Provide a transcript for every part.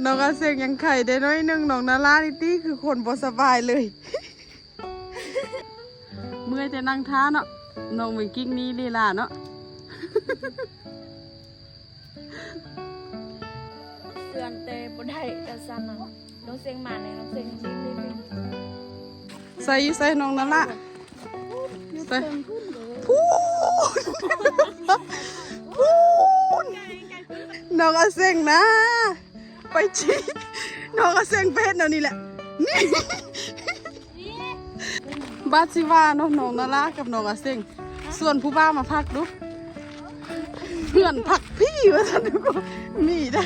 ນ້ອງອາເສັງຍັງໄຂ້ໄດ້ໜ້ອຍໜຶ່ງ, ນ້ອງນາລານີ້ຕິຄືຄົນບໍ່ສະບາຍເລີຍ. ເມື່ອຍແຕ່ນັ່ງທ່າເນາະ, ນ້ອງເມກິ້ງນີ້ລີລາເນາະ. ເຊື່ອນແຕ່ບໍ່ໄດ້ ແຕ່ຊັ້ນນະ ນ້ອງເສັງມາແນ່ ນ້ອງເສັງ ໃສ່ຢູ່ໃສ່ນ້ອງນາລາ ໃສ່ ພຸ້ນ ພຸ້ນ ນ້ອງອາເສັງນະ ໄປຈີ້ ນ້ອງອາເສັງໄປເຮັດແນວນີ້ແຫຼະ ນີ້ ບາດຊິວ່າເນາະ ນ້ອງນາລາກັບນ້ອງອາເສັງ ຊວນຜູ້ບ່າວມາພັກດູ ເພື່ອນພັກພີ້ວ່າຊັ້ນ ມີເດີ້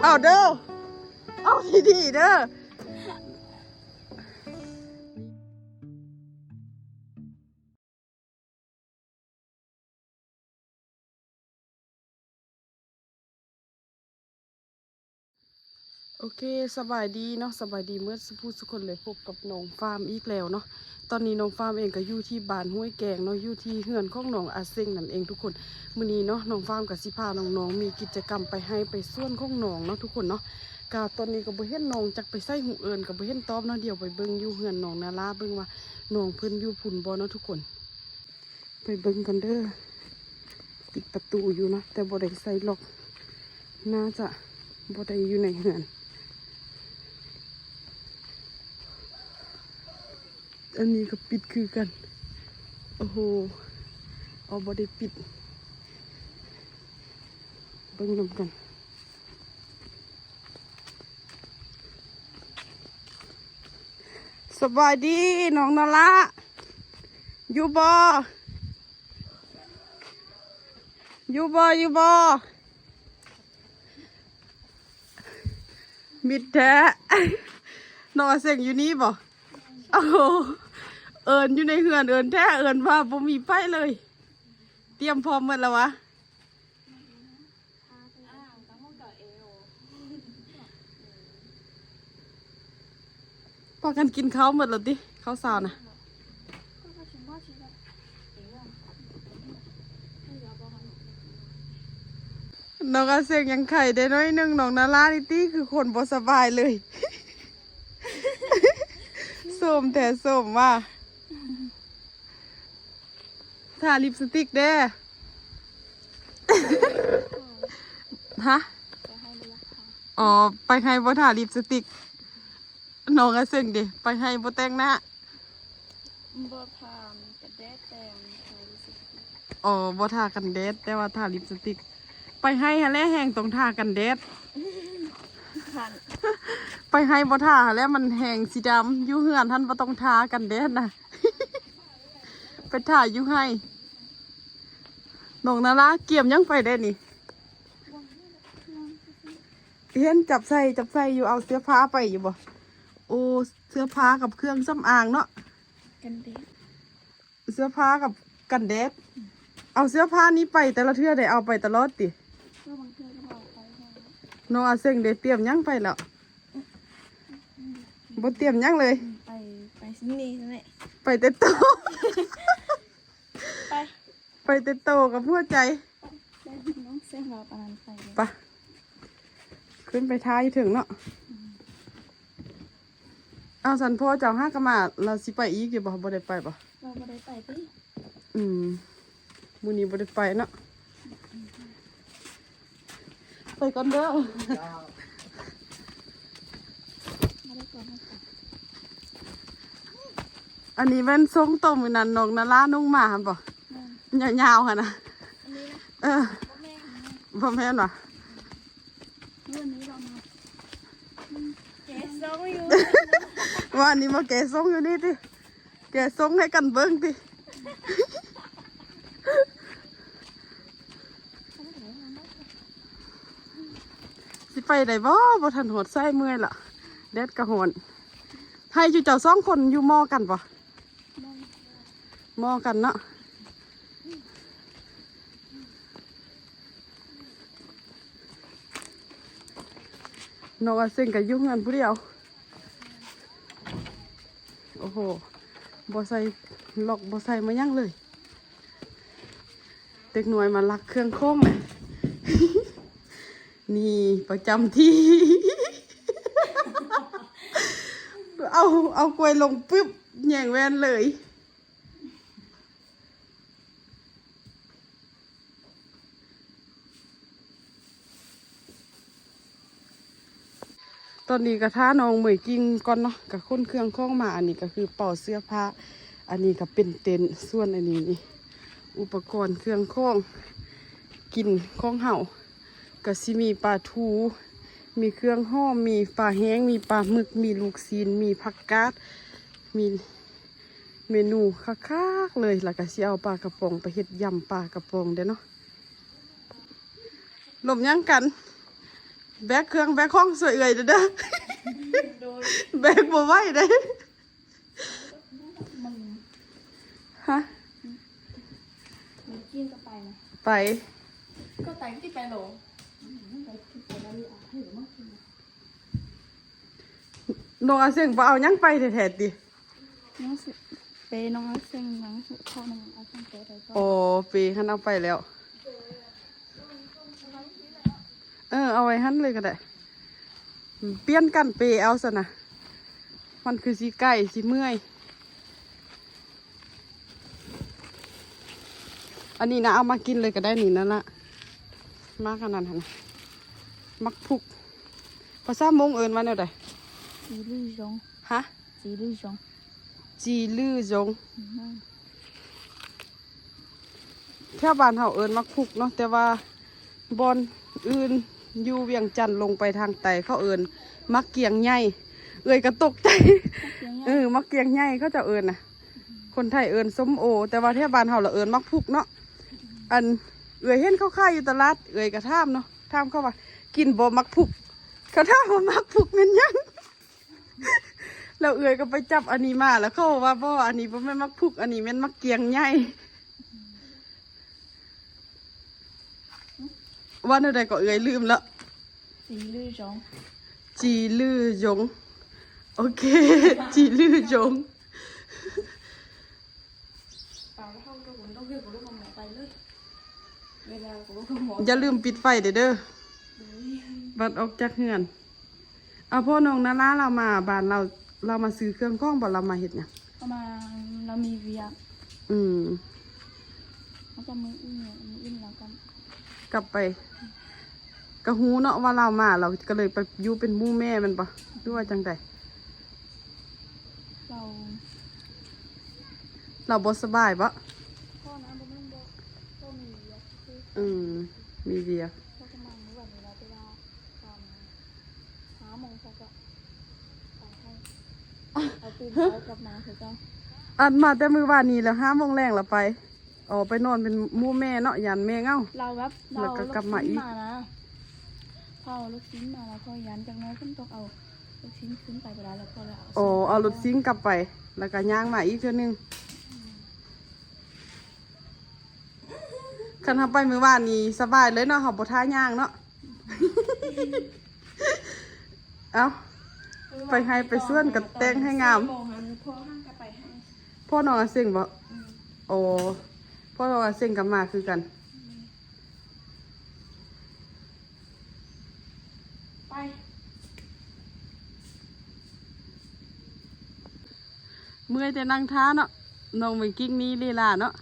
ເອົາເດີ້ ເອົາດີໆເດີ້. ໂອເຄ ສະບາຍດີເນາະ ສະບາຍດີເໝິດສູ່ຜູ້ສູ່ຄົນເລີຍ ພົບກັບນ້ອງຟາມອີກແລ້ວເນາະ. ຕອນນີ້ນ້ອງຟາມເອງກໍຢູ່ທີ່ບ້ານຫ້ວຍແກງເນາະ ຢູ່ທີ່ເຮືອນຂອງນ້ອງອາເສັງນັ້ນເອງທຸກຄົນ. ມື້ນີ້ເນາະ ນ້ອງຟາມກໍຊິພານ້ອງໆ ມີກິດຈະກຳໄປໄຮ່ໄປສວນຂອງນ້ອງເນາະທຸກຄົນເນາະ. ກະຕອນນີ້ກໍບໍ່ເຫັນນ້ອງຈັກໄປໃສ ຮູ້ເອີ້ນກໍບໍ່ເຫັນຕອບເນາະ. ດຽວໄປເບິ່ງຢູ່ເຮືອນນ້ອງນາລາ ເບິ່ງວ່ານ້ອງເພິ່ນຢູ່ພຸ້ນບໍ່ເນາະທຸກຄົນ. ໄປເບິ່ງກັນເດີ້ ປິດປະຕູຢູ່ເນາະ ແຕ່ບໍ່ໄດ້ໃສ່ລັອກ ໜ້າຈະບໍ່ໄດ້ຢູ່ໃນເຮືອນ. ອັນນີ້ກໍປິດຄືກັນ ໂອ້ໂຫ ເອົາ ບໍ່ໄດ້ປິດ ເບິ່ງນຳກັນ. ສະບາຍດີນ້ອງນາລາ ຢູ່ບໍ່ ຢູ່ບໍ່ ຢູ່ບໍ່? ມິດແທ້ ນ້ອງອາເສັງຢູ່ນີ້ບໍ່? ໂອ້ໂຫ ເອີ້ນຢູ່ໃນເຮືອນ ເອີ້ນແທ້ ເອີ້ນວ່າບໍ່ມີໃຜເລີຍ ຕຽມພ້ອມໝົດແລ້ວຫວາ? ພາກັນກິນເຂົ້າໝົດແລ້ວຕິ ເຂົ້າເຊົ້ານະ? ນ້ອງອາເສັງຍັງໄຂ້ໄດ້ໜ້ອຍໜຶ່ງ, ນ້ອງນາລານີ້ຕິ ຄືຄົນບໍ່ສະບາຍເລີຍ. ໂສມແທ້ໂສມວ່າ. ທາລິບສະຕິກເດ້ ຮະ? ອໍ ໄປໄຮ່ບໍ່ທາລິບສະຕິກ. ນ້ອງອາເສັງເດ້ ໄປໄຮ່ບໍ່ແຕ່ງໜ້າ? ບໍ່ທາກັນແດດ ແຕ່ທາລິບສະຕິກ. ອໍ ບໍ່ທາກັນແດດ ແຕ່ວ່າທາລິບສະຕິກ. ໄປໄຮ່ຫັ້ນແຫຼະແຮ່ງຕ້ອງທາກັນແດດ. ໄປໄຮ່ບໍ່ທາຫັ້ນແຫຼະ ມັນແຮ່ງຊິດຳ. ຢູ່ເຮືອນຫັ້ນບໍ່ຕ້ອງທາກັນແດດນະ. ໄປຖ່າຍຢູ່ໄຮ່. ນ້ອງນາລາກຽມຫຍັງໄປແດ່ນີ້? ເຫັນຈັບໃສ່ ຈັບໃສ່ຢູ່. ເອົາເສື້ອຜ້າໄປຢູ່ບໍ່? ໂອ້ ເສື້ອຜ້າກັບເຄື່ອງສຳອາງເນາະ ກັນແດດ. ເສື້ອຜ້າກັບກັນແດດ. ເອົາເສື້ອຜ້ານີ້ໄປແຕ່ລະເທື່ອໄດ້ ເອົາໄປຕະຫຼອດຕິ? ເອີ ບາງເທື່ອກໍເອົາໄປ. ນ້ອງອາເສັງເດ້ ຕຽມຫຍັງໄປແລ້ວ? ບໍ່ຕຽມຫຍັງເລີຍ. ໄປ ໄປຊິນີ້ແຫຼະ ໄປແຕ່ໂຕ ໄປ ໄປແຕ່ໂຕກັບຫົວໃຈ. ໄປ ຂຶ້ນໄປຖ້າຢູ່ເທິງເນາະ. ເອົາ ຊັ້ນພໍ່ເຈົ້າຫາກະມາ ລາວຊິໄປອີກຢູ່ບໍ່? ບໍ່ໄດ້ໄປບໍ່? ລາວບໍ່ໄດ້ໄປຕິ? ອືມ ມື້ນີ້ບໍ່ໄດ້ໄປເນາະ. ໄປກ່ອນເດີ. ອັນນີ້ແມ່ນຊົງໂຕມື້ນັ້ນນ້ອງນາລານຸ່ງມາຫັ້ນບໍ່? ຍາວໆຫັ້ນນະ. ເອີ ບໍ່ແມ່ນຫວາ? ແກຊົງຢູ່ ວ່າອັນນີ້ມາແກຊົງຢູ່ນີ້ຕິ. ແກສົ່ງໃຫ້ກັນເບິ່ງຕິ. ຊິໄປໄດ້ບໍ່? ບໍ່ທັນຮອດໃສ ເມື່ອຍລະ ແດດກະຮ້ອນ. ໃຫ້ຢູ່ເຈົ້າສອງຄົນຢູ່ໝໍ້ກັນບໍ່? ໝໍ້ກັນເນາະ. ນ້ອງອາເສັງກະຢູ່ເຮືອນຜູ້ດຽວ. ໂອ້ໂຫ ບໍ່ໃສ່ລັອກ ບໍ່ໃສ່ມາຫຍັງເລີຍ. ເດັກນ້ອຍມາລັກເຄື່ອງຂອງແຫຼະ. ນີ້ປະຈຳທີ່ ເອົາ ເອົາກວຍລົງປຶບ ແຍ່ງແວ່ນເລີຍ. ຕອນນີ້ກໍຖ້ານ້ອງເໝີຍກິ້ງກ່ອນເນາະ ກໍຂົນເຄື່ອງຂອງມາ. ອັນນີ້ກໍຄືເປົາເສື້ອຜ້າ ອັນນີ້ກໍເປັນເຕັນ ສ່ວນອັນນີ້ນີ້ ອຸປະກອນເຄື່ອງຂອງກິນຂອງເຮົາ ກໍຊິມີປາທູ ມີເຄື່ອງຫອມ ມີປາແຫ້ງ ມີປາໝຶກ ມີລູກຊີ້ນ ມີຜັກກາດ ມີເມນູຄັກໆເລີຍ. ແລ້ວກໍຊິເອົາປາກະປ໋ອງໄປເຮັດຢຳປາກະປ໋ອງເດ້ເນາະ. ລົມຫຍັງກັນ? ແບກເຄື່ອງແບກຂອງຊ່ວຍເອື້ອຍເດີ ໂດຍ ແບກບໍ່ໄຫວເດ້. ມັນ ຮະ? ມັນກິນກໍໄປນະ ໄປ ກໍໄປ ທີ່ໄປໂລ ໄປກິນໄປແລ້ວມີອາຫານມາກິນ. ນ້ອງອາເຊັງບໍ່ເອົາຫຍັງໄປແທ້ໆຕິ? ນ້ອງເປ ນ້ອງອາເຊັງ ນ້ອງເຂົາ ນ້ອງອາເຊັງໄປໄດ້ກ່ອນ. ອໍ ເປຫັ້ນເອົາໄປແລ້ວ. ເອີ ເອົາໄວ້ຫັ້ນເລີຍກໍໄດ້. ປ່ຽນກັນເປເອົາຊັ້ນນະ ມັນຄືຊິໄກ ຊິເມື່ອຍ. ອັນນີ້ນະ ເອົາມາກິນເລີຍກໍໄດ້ນີ້ ນັ້ນລະ ໝາກອັນນັ້ນຫັ້ນນະ ໝາກພຸກ. ພາສາມົ້ງເອີ້ນວ່າແນວໃດ? ຈີລືຢົງ. ຮະ? ຈີລືຢົງ. ຈີລືຢົງ. ອືມ. ແຖວບ້ານເຮົາເອີ້ນໝາກພຸກເນາະ ແຕ່ວ່າບ່ອນອື່ນຢູ່ວຽງຈັນລົງໄປທາງໃຕ້ ເຂົາເອີ້ນໝາກກຽງໃຫຍ່. ເອື້ອຍກໍຕົກໃຈ ໝາກກຽງໃຫຍ່. ເອີ ໝາກກຽງໃຫຍ່ເຂົາເຈົ້າເອີ້ນນະ. ຄົນໄທເອີ້ນສົ້ມໂອ ແຕ່ວ່າແຖວບ້ານເຮົາລະເອີ້ນໝາກພຸກເນາະ. ອັນເອື້ອຍເຫັນເຂົາຂາຍຢູ່ຕະຫຼາດ ເອື້ອຍກໍຖາມເນາະ ຖາມເຂົາວ່າ ກິນບໍ່ໝາກພຸກ? ເຂົາຖາມວ່າໝາກພຸກແມ່ນຫຍັງ? ແລ້ວເອື້ອຍກໍໄປຈັບອັນນີ້ມາ ແລ້ວເຂົາວ່າ ບໍ່ ອັນນີ້ບໍ່ແມ່ນໝາກພຸກ ອັນນີ້ແມ່ນໝາກກຽງໃຫຍ່. ວ່າແນວໃດກໍເອື້ອຍລືມແລ້ວ. ຈີລືຢົງ. ຈີລືຢົງ. ໂອເຄ ຈີລືຢົງ. ຢ່າລືມປິດໄຟເດີ້ ເດີ້ ບັດອອກຈາກເຮືອນ. ເອົາ ພໍ່ນ້ອງນາລາລາວມາບ້ານລາວ ລາວມາຊື້ເຄື່ອງຂອງບໍ່? ລາວມາເຮັດຫຍັງ? ລາວມາ ລາວມີວຽກ. ອືມ ແລ້ວກໍມື້ອື່ນ ມື້ອື່ນລາວກໍກັບໄປ. ກໍຮູ້ເນາະວ່າລາວມາ ລາວກໍເລີຍໄປຢູ່ເປັນໝູ່ແມ່ແມ່ນບໍ່ ຫຼືວ່າຈັ່ງໃດ? ລາວ ລາວບໍ່ສະບາຍບໍ່? ບໍ່ນະ ບໍ່ແມ່ນບໍ່ ລາວມີວຽກ. ອືມ ມີວຽກ. ລາວກໍມາມື້ວານນີ້ລະ ແຕ່ວ່າຕອນຫ້າໂມງເຊົ້າກໍໄປໃຫ້ ເອົາຕື່ນເຊົ້າກັບມາຄືເກົ່າ. ອັນມາແຕ່ມື້ວານນີ້ແລ້ວ ຫ້າໂມງແລງລະໄປ. ອໍ ໄປນອນເປັນໝູ່ແມ່ເນາະ ຢ້ານແມ່ເຫງົາ. ລາວແບບ ລາວກໍກັບມາອີກ. ເອົາລູກຊີ້ນມານະ ເອົາລູກຊີ້ນມາແລ້ວ ເພາະຢ້ານຈັກໜ້ອຍຝົນຕົກ ເອົາລູກຊີ້ນຂຶ້ນໄປບໍ່ໄດ້ ແລ້ວກໍເລີຍເອົາ ອໍ ເອົາລູກຊີ້ນກັບໄປ ແລ້ວກໍຍ່າງມາອີກເທື່ອໜຶ່ງ. ອືມ ຄັນເຮົາໄປມື້ວານນີ້ສະບາຍເລີຍເນາະ ເຮົາບໍ່ທ່າຍ່າງເນາະ. ເອົ້າ ໄປໄຮ່ໄປສວນກໍແຕ່ງໃຫ້ງາມ. ພໍ່ນ້ອງອາເຊັງບໍ່? ອືມ ໂອ້ ພໍ່ນ້ອງອາເຊັງກໍມາຄືກັນ. ອືມ ໄປ ເມື່ອຍແຕ່ນັ່ງຖ້າເນາະ ນ້ອງໄມກິ້ງນີ້ລີລາເນາະ.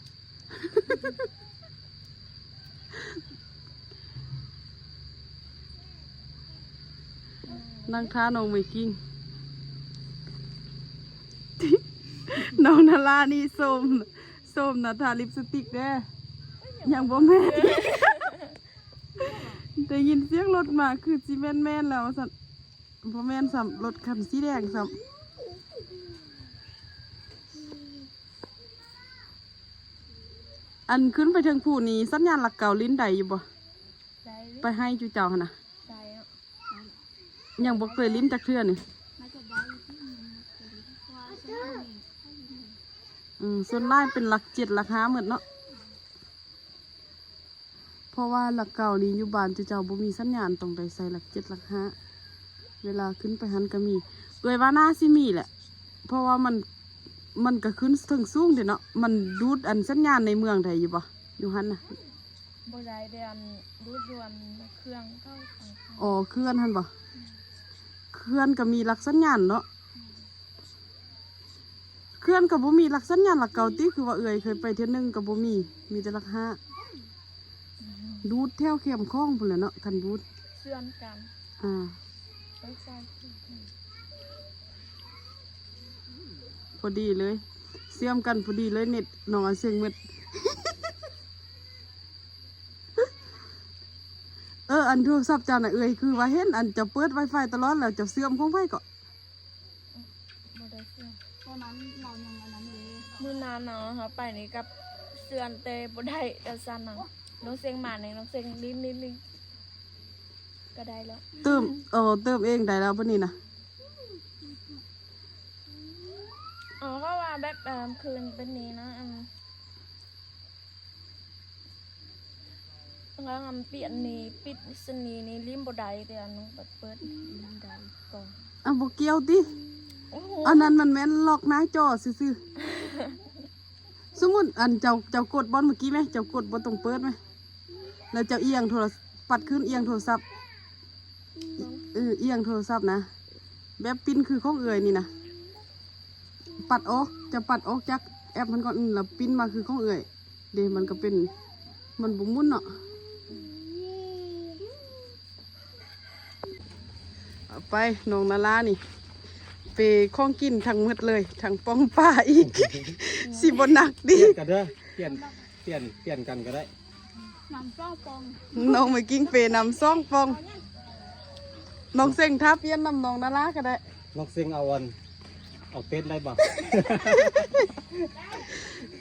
ນັ່ງຖ້ານ້ອງໄມກິ້ງ. ນ້ອງນາລານີ້ໂຊມ ໂຊມນະ ທາລິບສະຕິກເດ້ ຍັງບໍ່ແມ່ນ. ໄດ້ຍິນສຽງລົດມາ ຄືຊິແມ່ນໆແລ້ວວ່າຊັ້ນ. ບໍ່ແມ່ນຊ້ຳ ລົດຄັນສີແດງຊ້ຳ. ອັນຂຶ້ນໄປເທິງພູນີ້ ສັນຍານຫຼັກເກົ້າຫຼິ້ນໄດ້ຢູ່ບໍ່? ໄດ້ ໄປໄຮ່ຈຸເຈົ້າຫັ້ນນະ? ໄດ້ ຍັງບໍ່ເຄີຍຫຼິ້ນຈັກເທື່ອນີ້. ໜ້າຈະໄດ້ຢູ່ ຍັງບໍ່ເຄີຍຫຼິ້ນ ເພາະວ່າສ່ວນຫຼາຍ ອືມ ສ່ວນຫຼາຍເປັນຫຼັກເຈັດຫຼັກຫ້າໝົດເນາະ. ເພາະວ່າຫຼັກເກົ້ານີ້ຢູ່ບ້ານເຈົ້າ ເຈົ້າບໍ່ມີສັນຍານ ຕ້ອງໄດ້ໃສ່ຫຼັກເຈັດຫຼັກຫ້າ ເວລາຂຶ້ນໄປຫັ້ນກໍມີ. ເອື້ອຍວ່າໜ້າຊິມີແຫຼະ ເພາະວ່າມັນ ມັນກໍຂຶ້ນເທິງສູງເດ້ເນາະ. ມັນດູດອັນສັນຍານໃນເມືອງໄດ້ຢູ່ບໍ່ ຢູ່ຫັ້ນນະ? ບໍ່ໄດ້ ແຕ່ອັນດູດຢູ່ອັນເຄື່ອງເຂົາ. ອໍ ເຄື່ອນຫັ້ນບໍ່? ເຄື່ອນກໍມີຫຼັກສັນຍານເນາະ. ເຂື່ອນກໍບໍ່ມີຫຼັກສັນຍານຫຼັກເກົ່າຕິ ຄືວ່າເອື້ອຍເຄີຍໄປເທື່ອໜຶ່ງກໍບໍ່ມີ ມີແຕ່ຫຼັກຫ້າ ດູດແຖວແຄມຂອງພຸ້ນແຫຼະເນາະ ຄັນດູດ ເຊື່ອມກັນ ອ່າ ພໍດີເລີຍ ເຊື່ອມກັນພໍດີເລີຍ ເນັດນ້ອງອາເຊັງໝົດ. ເອີ ອັນໂທລະສັບເຈົ້ານະເອື້ອຍ ຄືວ່າເຫັນອັນເຈົ້າເປີດ Wi-Fi ຕະຫຼອດ ແລ້ວເຈົ້າເຊື່ອມຂອງໃຜເກາະ? ບໍ່ໄດ້ເຊື່ອມ ຕອນນັ້ນເຮົາຍັງອັນນັ້ນເດ້ ມື້ນັ້ນເຮົາ ເຮົາໄປນີ້ກັບເຊື່ອມແຕ່ບໍ່ໄດ້ ແລ້ວຊັ້ນນະ ນ້ອງເຊັງມານີ້ ນ້ອງເຊັງຫຼິ້ນໆໆ ກໍໄດ້ແລ້ວ ເຕີມ ເອີ ເຕີມເອງໄດ້ແລ້ວບັດນີ້ນະ. ອໍ ເພາະວ່າແບບ ເອີ ຄືນເປັນນີ້ນະ ອືມ ແລ້ວອັນປິດອັນນີ້ ປິດສັນນີ້ນີ້ຫຼິ້ນບໍ່ໄດ້ ແຕ່ອັນນີ້ເປີດຫຼິ້ນໄດ້ກ່ອນ. ອ້າວ ບໍ່ກ່ຽວຕິ? ໂອ້ໂຫ ອັນນັ້ນມັນແມ່ນລັອກໜ້າຈໍຊື່ໆ. ສົມມຸດອັນເຈົ້າ ເຈົ້າກົດບ່ອນເມື່ອກີ້ແມ ເຈົ້າກົດບໍ່ຕ້ອງເປີດແມ ແລ້ວເຈົ້າອຽງໂທລະ ປັດຂຶ້ນ ອຽງໂທລະສັບ ເອີ ອຽງໂທລະສັບນະ ແບບປິ່ນຄືຂອງເອື້ອຍນີ້ນະ ປັດອອກ ຈະປັດອອກຈາກແອັບມັນກ່ອນ ແລ້ວປິ່ນມາຄືຂອງເອື້ອຍເດ້ ມັນກໍເປັນ ມັນບໍ່ໝຸນເນາະ. ເອົາໄປ ນ້ອງນາລານີ້ ເປຂອງກິນທັງໝົດເລີຍ ທັງປ່ອງປາອີກ ຊິບໍ່ໜັກຕິ? ປ່ຽນກັນເດີ ປ່ຽນ ປ່ຽນ ປ່ຽນກັນກໍໄດ້. ນຳສອງປ່ອງ ນ້ອງໄມກິ່ງເປນຳສອງປ່ອງ ນ້ອງເສັງຖ້າປ່ຽນນຳນ້ອງນາລາກໍໄດ້ ນ້ອງເສັງເອົາອັນ ເອົາເຕັນໄດ້ບໍ່?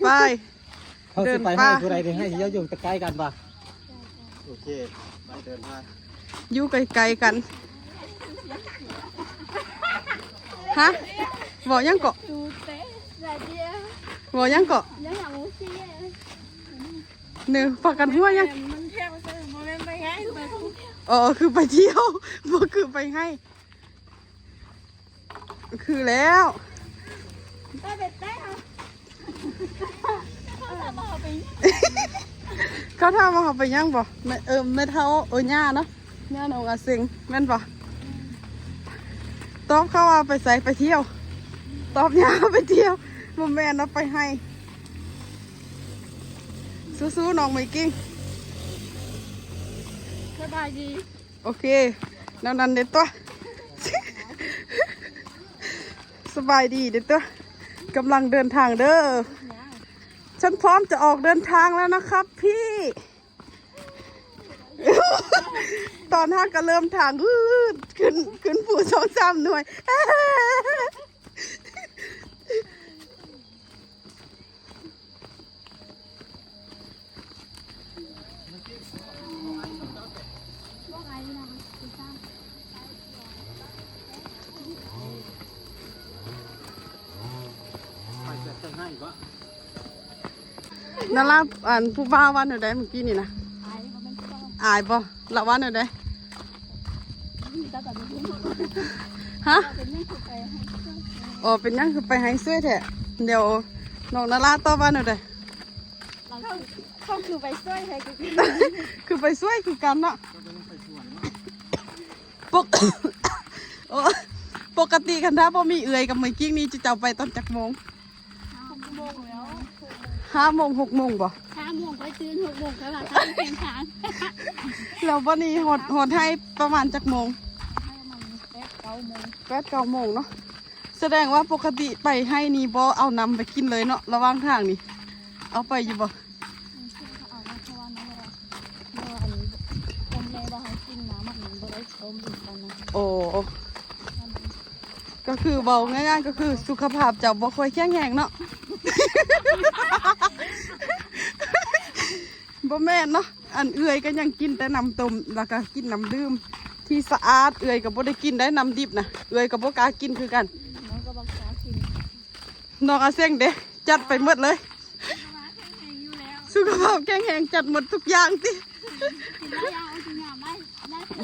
ໄປ ເຮົາຊິໄປໃຫ້ຜູ້ໃດນີ້ ໃຫ້ເຈົ້າຢູ່ໃກ້ໆກັນບໍ່? ໂອເຄ ໄປເດີນທາງ ຢູ່ໃກ້ໆກັນ ຮະ ເວົ້າຫຍັງເກາະ? ເວົ້າຫຍັງເກາະ? ເນີ ພາກັນຫົວຫຍັງ? ອໍ ຄືໄປທ່ຽວ ບໍ່ຄືໄປໃຫ້ ຄືແລ້ວ ເຂົາຖາມວ່າເຮົາໄປຫຍັງບໍ່? ແມ່ ເອີ ແມ່ເຖົ້າ ເອີ ຍ່າເນາະ ຍ່ານ້ອງອາເຊັງ ແມ່ນບໍ່? ຕອບເຂົາວ່າໄປໃສ? ໄປທ່ຽວ. ຕອບຍ່າໄປທ່ຽວ ບໍ່ແມ່ນເນາະ ໄປໃຫ້. ສູ້ໆ ນ້ອງໄມກິ່ງ ສະບາຍດີ. ໂອເຄ ແນວນັ້ນເດ້ຕົວະ ສະບາຍດີເດ້ຕົວະ ກຳລັງເດີນທາງເດີ ສັນພ້ອມຈະອອກເດີນທາງແລ້ວນະຄັບພີ່. ຕອນຫາກະເລີ່ມທາງ ວືດ ຂຶ້ນ ຂຶ້ນພູສອງສາມໜ່ວຍ. ນາລາ ອັນ ຜູ້ບ່າວວ່າແນວໃດມື້ກີ້ນີ້ນະ? ອາຍບໍ່? ລາວວ່າແນວໃດ? ຮະ? ອໍ ເປັນຫຍັງຄືໄປໃຫ້ຊ່ວຍແທ້? ດຽວນ້ອງນາລາຕອບວ່າແນວໃດ? ເຂົາ ເຂົາຄືໄປຊ່ວຍແທ້ ຄື ຄືໄປຊ່ວຍຄືກັນເນາະ. ປົກ ໂອ້ ປົກກະຕິຄັນຖ້າບໍ່ມີເອື້ອຍກັບເມຍກິ້ງນີ້ ເຈົ້າໄປຕອນຈັກໂມງ? ຫ້າໂມງແລ້ວ ຫ້າໂມງ ຫົກໂມງບໍ່? ຫ້າໂມງຂ້ອຍຕື່ນ ຫົກໂມງຂ້ອຍວ່າຖ້າເປັນທາງ. ແລ້ວບັດນີ້ຮອດ ຮອດໄຮ່ປະມານຈັກໂມງ? ປະມານແປດເກົ້າໂມງ ແປດເກົ້າໂມງເນາະ. ສະແດງວ່າປົກກະຕິໄປໄຮ່ນີ້ບໍ່ເອົານ້ຳໄປກິນເລີຍເນາະ ລະຫວ່າງທາງນີ້ ເອົາໄປຢູ່ບໍ່? ເອົາ ເພາະວ່ານ້ອງວ່າ ເພາະວ່າອັນ ພໍ່ແມ່ວ່າໃຫ້ກິນນ້ຳມັນບໍ່ໄດ້ຕົ້ມອີກກັນນະ. ໂອ້ ກໍຄືເວົ້າງ່າຍໆ ກໍຄືສຸຂະພາບເຈົ້າບໍ່ຄ່ອຍແຂງແຮງເນາະ. ບໍ່ແມ່ນເນາະ ອັນເອື້ອຍກໍຍັງກິນແຕ່ນ້ຳຕົ້ມ ແລ້ວກໍກິນນ້ຳດື່ມທີ່ສະອາດ. ເອື້ອຍກໍບໍ່ໄດ້ກິນໄດ໋ນ້ຳດິບນະ ເອື້ອຍກໍບໍ່ກ້າກິນຄືກັນ. ນ້ອງກໍບໍ່ກ້າກິນ. ນ້ອງອາເສັງເດ້ ຈັດໄປໝົດເລີຍ ສຸຂະພາບແຂງແຮງ ຈັດໝົດທຸກຢ່າງຕິ. ກິນໄດ້ ກິນຫຍ້າໄດ້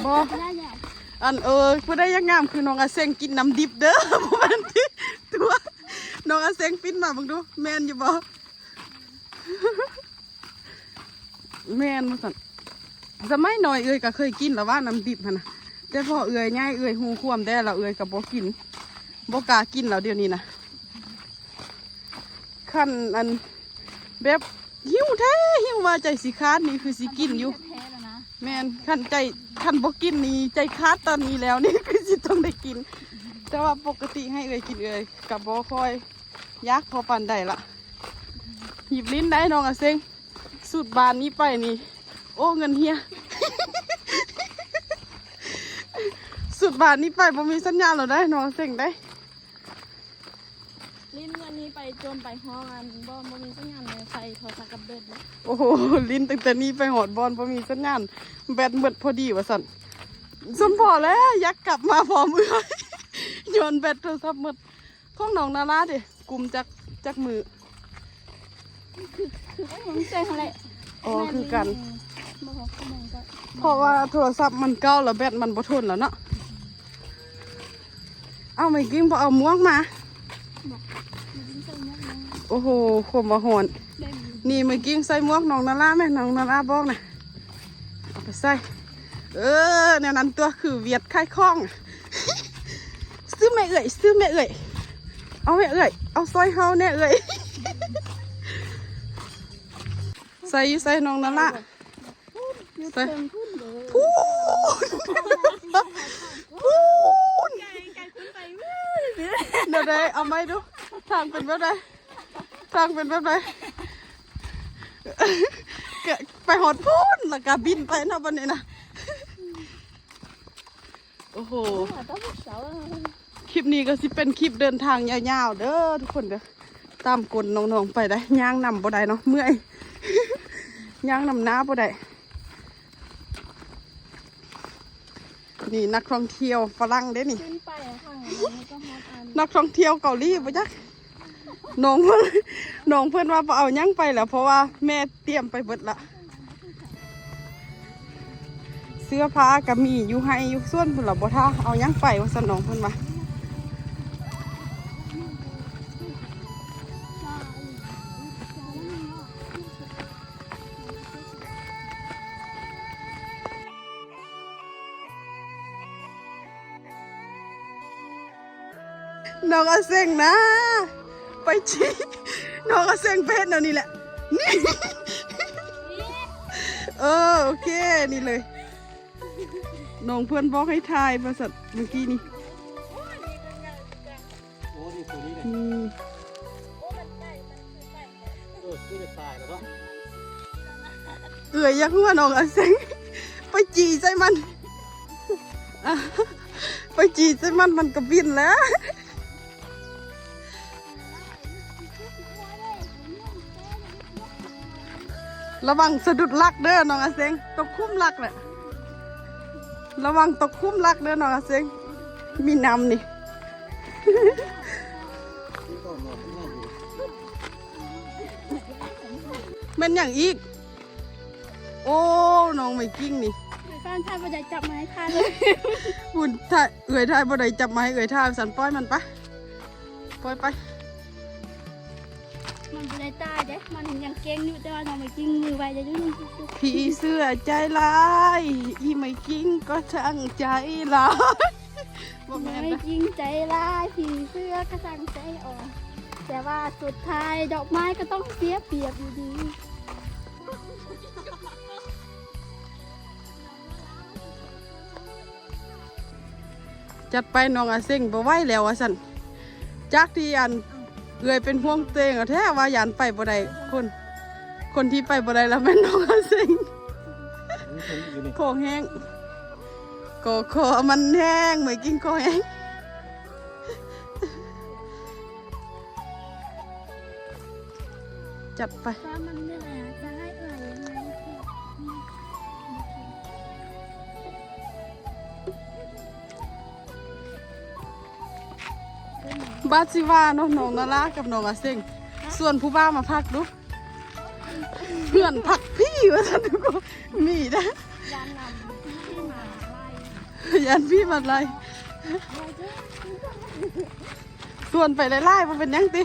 ບໍ່ ກິນໄດ້ຫຍ້າ. ອັນ ເອີ ຜູ້ໃດຢາກງາມຄືນ້ອງອາເສັງ ກິນນ້ຳດິບເດີ ບໍ່ແມ່ນຕິຕົວະ. ນ້ອງອາເສັງປິ່ນມາເບິ່ງດູ ແມ່ນຢູ່ບໍ່? ແມ່ນວ່າຊັ້ນ. ສະໄໝນ້ອຍເອື້ອຍກໍເຄີຍກິນແລ້ວວ່ານ້ຳດິບຫັ້ນນະ ແຕ່ພໍເອື້ອຍໃຫຍ່ເອື້ອຍຮູ້ຄວາມແດ່ແລ້ວເອື້ອຍກໍບໍ່ກິນ ບໍ່ກ້າກິນແລ້ວດຽວນີ້ນະ. ຄັນອັນແບບຫິວແທ້ຫິວວ່າໃຈຊິຂາດນີ້ຄືຊິກິນຢູ່. ແມ່ນ ຄັນໃຈ ຄັນບໍ່ກິນນີ້ໃຈຂາດຕອນນີ້ແລ້ວນີ້ຄືຊິຕ້ອງໄດ້ກິນ. ແຕ່ວ່າປົກກະຕິໃຫ້ເອື້ອຍກິນເອື້ອຍກໍບໍ່ຄ່ອຍຢາກພໍປານໃດລະ. ຫຍິບຫຼິ້ນໄດ້ນ້ອງອາເຊັງ. ສູດບານນີ້ໄປນີ້ ໂອ້ ເງິນເຮຍ. ສູດບານນີ້ໄປບໍ່ມີສັນຍານແລ້ວໄດ໋ ນ້ອງເສັງໄດ໋. ຫຼິ້ນເງິນນີ້ໄປຈົນໄປຮອດອັນບ່ອນບໍ່ມີສັນຍານເລີຍ ໃສ່ໂທລະສັບກັບແບັດເລີຍ. ໂອ້ໂຫ ຫຼິ້ນຕັ້ງແຕ່ນີ້ໄປຮອດບ່ອນບໍ່ມີສັນຍານ ແບັດໝົດພໍດີວ່າຊັ້ນ. ສົມພໍແລ້ວ ຢາກກັບມາພ້ອມເອື້ອຍ ຍ້ອນແບັດໂທລະສັບໝົດ. ຂອງນ້ອງນາລາເດ ກຸມຈັກ ຈັກມື້? ຄື ຄືຂອງເຈົ້າຫັ້ນແຫຼະ. ອໍ ຄືກັນ. ບໍ່ຮອດຊົ່ວໂມງກໍ ເພາະວ່າໂທລະສັບມັນເກົ່າແລ້ວ ແບັດມັນບໍ່ທົນແລ້ວເນາະ. ເອົາ ໄມກິ້ງບໍ່ເອົາໝວກມາ? ບໍ່ ໄມກິ້ງໃສ່ໝວກ. ໂອ້ໂຫ ຄວາມວ່າຮ້ອນ. ນີ້ ໄມກິ້ງໃສ່ໝວກນ້ອງນາລາແມ່ ນ້ອງນາລາບອກນະ. ເອົາໄປໃສ່. ເອີ ແນວນັ້ນຕົວະ ຄືຫວຽດຂາຍຂອງ. ຊື້ແມ່ເອື້ອຍ ຊື້ແມ່ເອື້ອຍ ເອົາແມ່ເອື້ອຍ ເອົາຊ່ອຍເຮົາແນ່ເອື້ອຍ. ໃສ່ຢູ່ໃສນ້ອງນາລາ? ຢູ່ເທິງພຸ້ນເດີ ພຸ້ນ ພຸ້ນ. ແນວໃດ? ເອົາໃໝ່ດູ ທາງເປັນແບບໃດ? ທາງເປັນແບບໃດ? ກະໄປຮອດພຸ້ນ ແລ້ວກະບິນໄປເນາະ ບັດນີ້ນະ. ໂອ້ໂຫ ຄລິບນີ້ກໍຊິເປັນຄລິບເດີນທາງຍາວໆເດີທຸກຄົນເດີ. ຕາມກົ້ນນ້ອງໆໄປໄດ໋ ຍ່າງນຳບໍ່ໄດ້ເນາະ ເມື່ອຍ ຍ່າງນຳໜ້າບໍ່ໄດ້. ນີ້ນັກທ່ອງທ່ຽວຝຣັ່ງເດ້ນີ້ ຂຶ້ນໄປຂ້າງນັ້ນກໍຮອດອັນ ນັກທ່ອງທ່ຽວເກົາຫຼີບໍ່ຈັກ. ນ້ອງເພິ່ນ ນ້ອງເພິ່ນວ່າບໍ່ເອົາຫຍັງໄປແລ້ວ ເພາະວ່າແມ່ຕຽມໄປເບິດລະ. ເສື້ອຜ້າກໍມີຢູ່ໄຮ່ຢູ່ສວນພຸ້ນລະ ບໍ່ຖ້າເອົາຫຍັງໄປວ່າຊັ້ນ ນ້ອງເພິ່ນວ່າ. ນ້ອງອາເສັງນະ ໄປຈີ້ ນ້ອງອາເສັງໄປເຮັດແນວນີ້ແຫຼະ ນີ້ ເອີ ໂອເຄ ນີ້ເລີຍ ນ້ອງເພິ່ນບອກໃຫ້ຖ່າຍວ່າຊັ້ນ ເມື່ອກີ້ນີ້. ໂອ້ ນີ້ຕົວນີ້ເດ້ ນີ້ ໂອ້ ມັນໃກ້ ມັນຄືໄກ່ ເອີ ຄືຈະຕາຍແລ້ວເນາະ. ເອື້ອຍຢາກຮູ້ວ່ານ້ອງອາເສັງໄປຈີ່ໃສ່ມັນ ໄປຈີ່ໃສ່ມັນ ມັນກໍບິນແລ້ວ. ລະວັງສະດຸດຫຼັກເດີນ້ອງອາເສັງ ຕົກຂຸມຫຼັກແຫຼະ ລະວັງຕົກຂຸມຫຼັກເດີນ້ອງອາເສັງ ມີນ້ຳນີ້ ແມ່ນຫຍັງອີກ? ໂອ້ ນ້ອງໄມກິ້ງນີ້ ທ່ານ ທ່ານບໍ່ໄດ້ຈັບມາໃຫ້ຂ້າເລີຍ ພຸ້ນ ຖ້າເອື້ອຍຖ່າຍບໍ່ໄດ້ຈັບມາໃຫ້ເອື້ອຍຖ່າຍວ່າຊັ້ນ ປ່ອຍມັນໄປ ປ່ອຍໄປ. ມັນບໍ່ໄດ້ຕາຍເດ້ ມັນຍັງເກັ່ງຢູ່ ແຕ່ວ່ານ້ອງໄມກິ້ງມືໄວເດ້ ຢູ່ ຜີເສືອໃຈຮ້າຍ ອີ່ໄມກິ້ງກໍຊ່າງໃຈຮ້າຍ ບໍ່ແມ່ນ ໄມກິ້ງໃຈຮ້າຍ ຜີເສືອກໍຊ່າງໃຈອ່ອນ ແຕ່ວ່າສຸດທ້າຍດອກໄມ້ກໍຕ້ອງເສຍປຽບຢູ່ດີ. ຈັດໄປ ນ້ອງອາເສັງບໍ່ໄຫວແລ້ວວ່າຊັ້ນ ຈາກທີ່ອັນເອື້ອຍເປັນຫ່ວງຕົວເອງແທ້ວ່າຢ້ານໄປບໍ່ໄດ້ ຄົນ ຄົນທີ່ໄປບໍ່ໄດ້ລະແມ່ນນ້ອງອາເສັງ ຄອແຫ້ງ ກໍຄອມັນແຫ້ງ ເມື່ອຍກິນຄອແຫ້ງ. ຈັດໄປ ບາດຊິວ່າເນາະ ນ້ອງນາລາກັບນ້ອງອາເສັງ ຊວນຜູ້ບ່າວມາພັກດູ ເພື່ອນພັກຜີວ່າຊັ້ນ ມີເດ້ ຢ້ານຜີມາໄລ່ ຢ້ານຜີມາໄລ່. ຊວນໄປຫຼາຍໆ ບໍ່ເປັນຫຍັງຕິ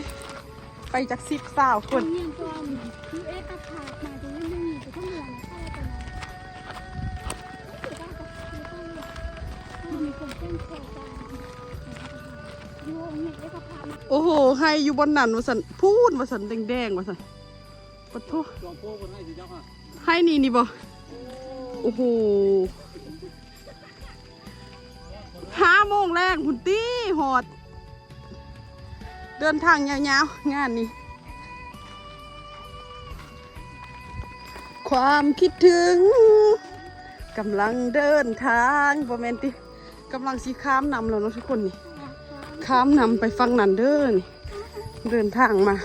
ໄປຈັກສິບຊາວຄົນ ມີຫຍັງກ່ອນ ມີເອກະພາບມາ ແຕ່ຍັງບໍ່ມີໄປທຳເຮືອນ ໂອ້ໂຫ ໄຮ່ຢູ່ບ່ອນນັ້ນວ່າຊັ້ນ ພຸ້ນວ່າຊັ້ນ ແດງໆວ່າຊັ້ນ ປະໂທ ສອງໂພກເພິ່ນໃຫ້ຊິເຈົ້າຫາ ໃຫ້ນີ້ ນີ້ບໍ່? ໂອ້ໂຫ ຫ້າໂມງແລງພຸ້ນຕິຮອດ ເດີນທາງຍາວໆ ງານນີ້ ຄວາມຄິດເຖິງກຳລັງເດີນທາງ ບໍ່ແມ່ນຕິ ກຳລັງຊິຂ້າມນ້ຳແລ້ວເນາະທຸກຄົນນີ້ ຂ້າມນ້ຳໄປຝັ່ງນັ້ນເດີນີ້ ເດີນທາງມາ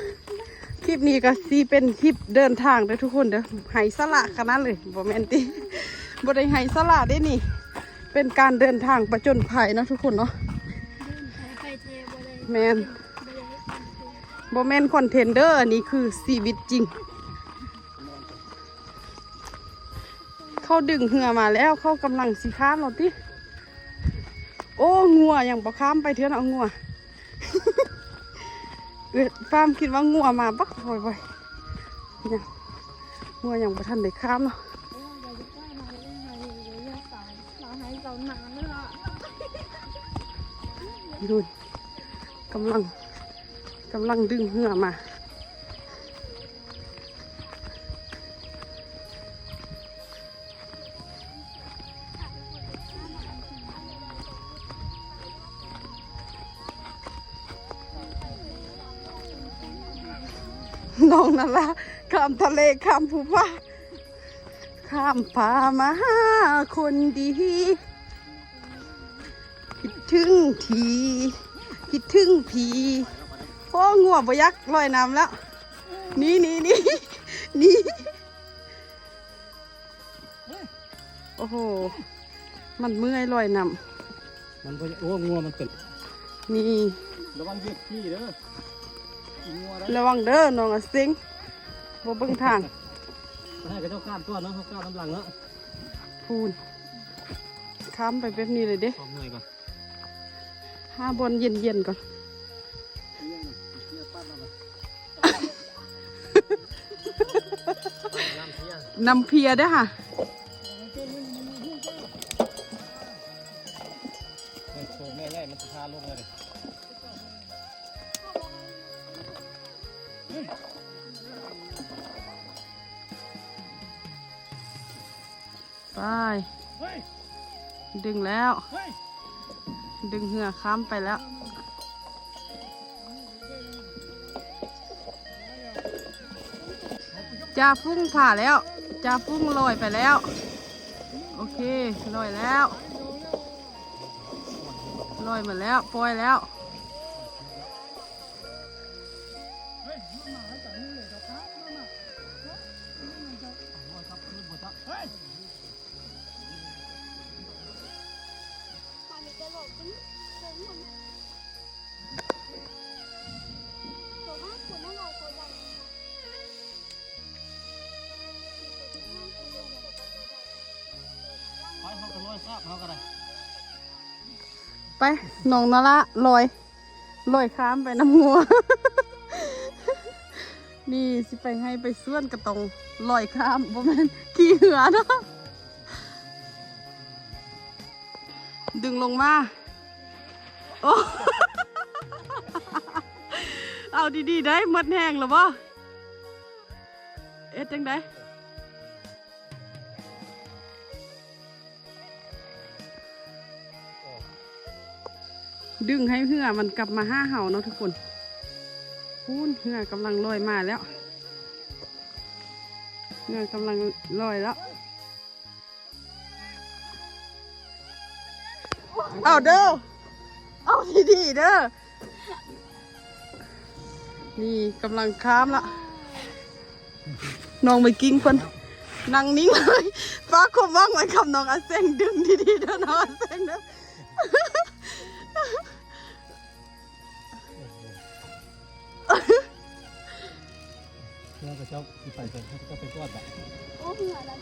ຄລິບນີ້ກໍຊິເປັນຄລິບເດີນທາງເດີທຸກຄົນເດີ ໄຮ້ສາລະຂະໜາດເລີຍ ບໍ່ແມ່ນຕິ ບໍ່ໄດ້ໄຮ້ສາລະເດ້ນີ້ ເປັນການເດີນທາງປະຈົນໄພເນາະທຸກຄົນເນາະ ແມ່ນ ບໍ່ແມ່ນຄອນເທັນເດີ ອັນນີ້ຄືຊີວິດຈິງ ເຂົາດຶງເຮືອມາແລ້ວ ເຂົາກຳລັງຊິຂ້າມແລ້ວຕິ ໂອ້ ງົວຍັງບໍ່ຂ້າມໄປເທື່ອເນາະ ງົວ ເອີຍ ຟາມຄິດວ່າງົວມາບັກ ໂອ້ຍ ໂອ້ຍ ຍັງ ງົວຍັງບໍ່ທັນໄດ້ຂ້າມເນາະ ດູ ກຳລັງ ກຳລັງດຶງເຮືອມາ ນ້ອງນາລາ ຂ້າມທະເລ ຂ້າມພູຜາ ຂ້າມຜາມາຫາຄົນດີ ຄິດເຖິງທີ່ ຄິດເຖິງພີ່ ໂອ້ ງົວບໍ່ຢາກລອຍນ້ຳແລ້ວ ນີ້ ນີ້ ນີ້ ນີ້ ໂອ້ໂຫ ມັນເມື່ອຍລອຍນ້ຳ ມັນບໍ່ ໂອ້ ງົວມັນເປັນ ນີ້ ລະວັງຢຽບຂີ້ເດີ ງົວໄດ໋ ລະວັງເດີ ນ້ອງອາເຊັງ ບໍ່ເບິ່ງທາງ ໃຫ້ເຂົາເຈົ້າຂ້າມກ່ອນເນາະ ເຮົາຂ້າມນຳຫຼັງເນາະ ພູນ ຂ້າມໄປແບບນີ້ເລີຍເດ້ ຄວາມເມື່ອຍກ່ອນ ຫາບ່ອນເຢັນໆກ່ອນ ນ້ຳເພຍເດ້ຫະ ໂຊແມ່ໃຫຍ່ ມັນຊິພາລົງເລີຍ ໄປ ດຶງແລ້ວ ດຶງເຮືອຂ້າມໄປແລ້ວ ຈ່າຟຸ້ງຜ່າແລ້ວ ຈ່າຟຸ້ງລອຍໄປແລ້ວ ໂອເຄ ລອຍແລ້ວ ລອຍມາແລ້ວ ປ່ອຍແລ້ວ. ໄປ ນ້ອງນາລາ ລອຍ ລອຍຂ້າມໄປນຳງົວ ນີ້ຊິໄປໄຮ່ໄປສວນກໍຕ້ອງລອຍຂ້າມ ບໍ່ແມ່ນຂີ່ເຮືອເນາະ ດຶງລົງມາ ໂອ້ ເອົາດີໆ ໄດ້ ໝົດແຮງແລ້ວບໍ່? ເຮັດຈັ່ງໃດ? ດຶງໃຫ້ເຮືອມັນກັບມາຫາເຮົາເນາະທຸກຄົນ ພຸ້ນ ເຮືອກຳລັງລອຍມາແລ້ວ ເຮືອກຳລັງລອຍແລ້ວ ເອົາເດີ ເອົາດີໆ ເດີ ນີ້ກຳລັງຂ້າມລະ ນ້ອງໄມກິ້ງເພິ່ນນັ່ງນິ່ງເລີຍ ຝາກຄວາມຫວັງໄວ້ກັບນ້ອງອາເຊັງ ດຶງດີໆ ເດີ ນ້ອງອາເຊັງເດີ ເຮືອຂະເຈົ້າຊິໄປໃສ ເຂົາເຈົ້າໄປກວດບາດ ໂອ້ ເຮືອລະ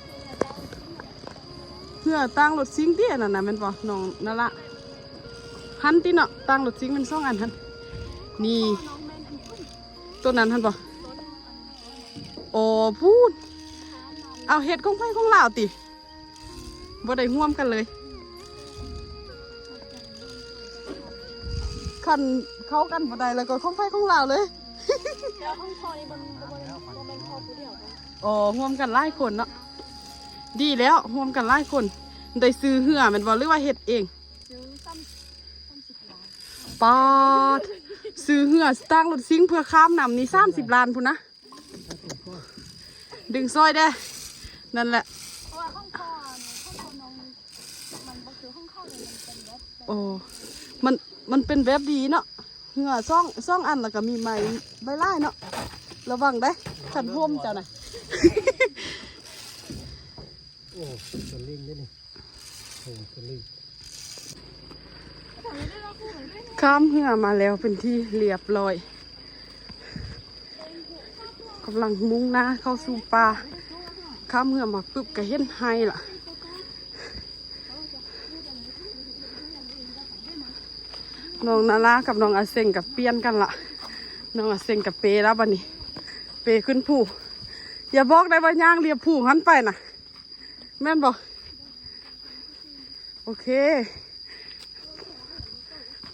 ເຮືອຕ່າງລົດຊິງຕິ ອັນນັ້ນນະ ແມ່ນບໍ່ ນ້ອງນາລາ ຫັ້ນຕິເນາະ ຕ່າງລົດຊິງແມ່ນສອງອັນຫັ້ນ ນີ້ ໂຕນັ້ນຫັ້ນບໍ່ ອໍ ພຸ້ນ ເອົາ ເຮັດຂອງໃຜຂອງລາວຕິ ບໍ່ໄດ້ຮ່ວມກັນເລີຍ ຄັນເຂົ້າກັນບໍ່ໄດ້ ແລ້ວກໍຂອງໃຜຂອງລາວເລີຍ. ແລ້ວຂອງພໍ່ນີ້ບໍ່ ບໍ່ ບໍ່ແມ່ນພໍ່ຜູ້ດຽວເນາະ. ອໍ ຮ່ວມກັນຫຼາຍຄົນເນາະ. ດີແລ້ວ ຮ່ວມກັນຫຼາຍຄົນ. ໄດ້ຊື້ເຮືອແມ່ນບໍ່ ຫຼືວ່າເຮັດເອງ? ຊື້ສາມ ສາມສິບລ້ານ. ປາດ ຊື້ເຮືອ ສ້າງລົດຊິງເພື່ອຂ້າມນ້ຳນີ້ ສາມສິບລ້ານພຸ້ນນະ. ດຶງຊ່ອຍແດ່. ນັ້ນແຫຼະ. ເພາະວ່າຂອງພໍ່ ຂອງພໍ່ນ້ອງ ມັນບໍ່ຄືຂອງເຂົາເລີຍ ມັນເປັນແບບ ໂອ້ ມັນ ມັນເປັນແບບດີເນາະ. ເຮືອສອງ ສອງອັນ ແລ້ວກໍມີໄມ້ໃບຫຼາຍເນາະ. ລະວັງເດ້ ຄັນຮົ່ມເຈົ້ານະ. ໂອ້ ສະລິງເດ້ນີ້. ໂອ້ ສະລິງ. ຂ້າມເຮືອມາແລ້ວເປັນທີ່ລຽບຮ້ອຍ. ກຳລັງມຸ່ງໜ້າເຂົ້າສູ່ປ່າ. ຂ້າມເຮືອມາປຶບກໍເຫັນໄຮ່ລະ. ນ້ອງນາລາກັບນ້ອງອາເຊັງກໍປ່ຽນກັນລະ. ນ້ອງອາເຊັງກໍເປລະບັດນີ້ ເປຂຶ້ນພູ. ຢ່າບອກໄດ້ວ່າຍ່າງລຽບພູຫັ້ນໄປນະ. ແມ່ນບໍ່? ໂອເຄ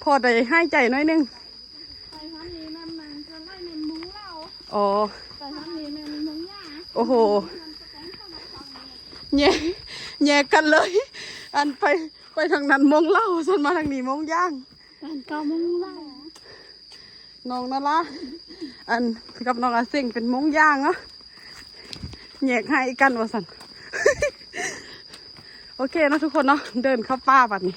ພໍໄດ້ຫາຍໃຈໜ້ອຍໜຶ່ງ. ໄປທາງນີ້ແມ່ນ ແມ່ນ ສ່ວນຫຼາຍແມ່ນມຸງເຫຼົ່າ. ອໍ ໄປທາງນີ້ແມ່ນມຸງຢາງ. ໂອ້ໂຫ ແຍກ ແຍກກັນເລີຍ. ອັນໄປ ໄປທາງນັ້ນມຸງເຫຼົ່າ ສ່ວນມາທາງນີ້ມຸງຢາງ. ອັນເກົ່າມຸງເຫຼົ່າ. ນ້ອງນາລາ ອັນ ກັບນ້ອງອາເຊັງເປັນມຸງຢາງເນາະ. ແຍກໄຮ່ກັນວ່າຊັ້ນ. ໂອເຄເນາະທຸກຄົນເນາະ ເດີນເຂົ້າປ່າບັດນີ້.